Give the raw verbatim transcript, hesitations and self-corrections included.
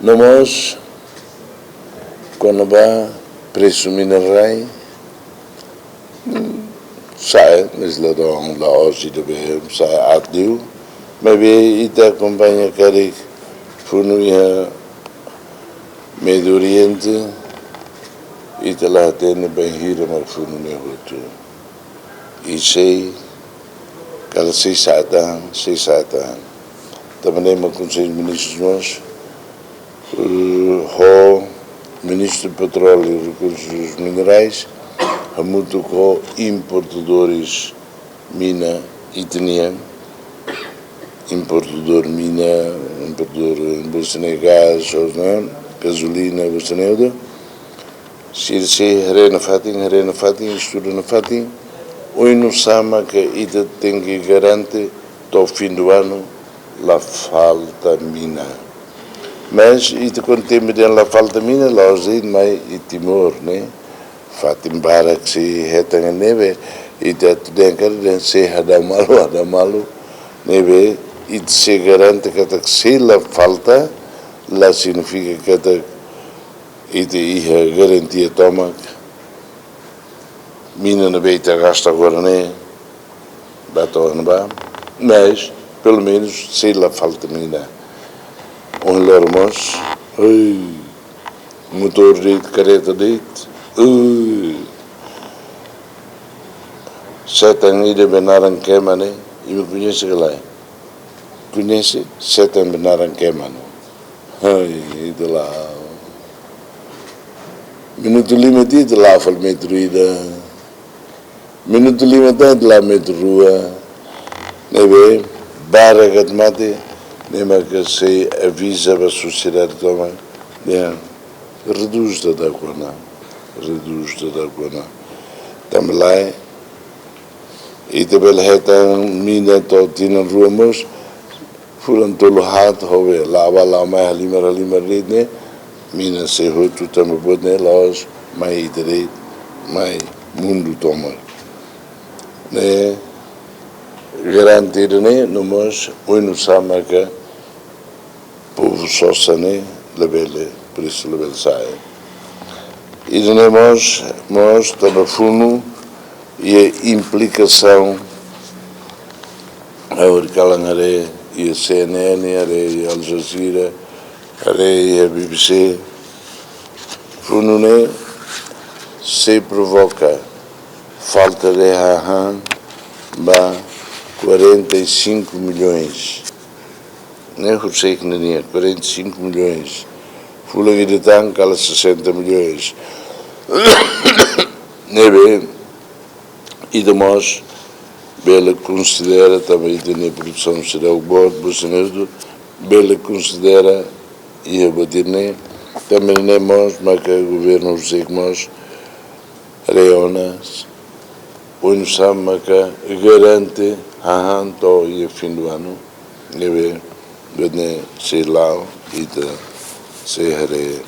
No mós, kona-ba presu minerais, sa'e, mas la dom, la'ós ida be sa'e aat liu, maibé ita akompaña karik funu iha Médio Oriente, ita la hatene bainhira mak funu ne'e hotu. I sei, kala sei sa'e tan, sei sa'e tan. Tanba ne'e mak Konsellu Ministrus mós, eh, ho Ministru Petróleu i Rekursus Minerais, hamutuk ho importadores mina ita-nian, importadór mina, importadór, eh, buat sira-ne'e, gás, ne'e, gazolina, buat sira-ne'e hotu. Sira sei haree nafatin, haree nafatin, estuda nafatin, oinsá mak ita tenke garante to'o fim do ano la falta mina. Mas ita konta dehan la falta mina, la'ós de'it mai iha Timor, ne'e. Fatin barak sei hetan ne'ebé, ita atu dehan karik dehan sei hadau malu, hadau malu, ne'ebé, ita sei garante katak sei la falta, la signifika katak ita iha garantia tomak mina ne'ebé ita gasta agora ne'e, bá to'o ne'ebá, mas pelumenus sei la falta mina. Ohin loron mós, oi, motór de'it, karreta de'it, oi, setan ida be naran kema ne'e, imi koñese ka lae? Koñese setan be naran kema ne'e. Ai, ita la'o. Minutu lima de'it ita la'o fali metru ida. Minutu lima tan ita la'o metru rua. Ne'ebé, barak atu mate, ne'e mak sei aviza ba sosiedade tomak, dehan, reduz daudauk ona, reduz daudauk ona. Tanba lae, ita bele hetan mina to'o tinan rua mós, fulan tolu haat ho be, la'o bá la'o mai halimar halimar de'it ne'e, mina sei hotu tanba buat ne'e la'ós mai ita de'it, mai mundu tomak. Ne'e, garante ida-ne'e, no mós, oinsá maka povu sosa ne'e labele, presu labele sa'e. Ida-ne'e mós, mós tanba funu iha implikasaun, agora kalan haree iha C N N, haree iha Al Jazeera, haree iha B B C. Funu ne'e sei provoka falta de hahán ba quarenta e cinco milhões. Ne'e husik ninia, quarenta e cinco milhões. Fulan ida tan kala sessenta milhões. Ne'ebé, ita mós bele konsidera, tanba ita-nia produsaun seidauk boot, buat sira-ne'e hotu, bele konsidera iha buat ne'e, tanba ne'e mós maka governu husik mós haree ona, oinsá maka garante hahán to'o iha fim do ano, ne'ebé, buat ne'e sei la'o, ita sei haree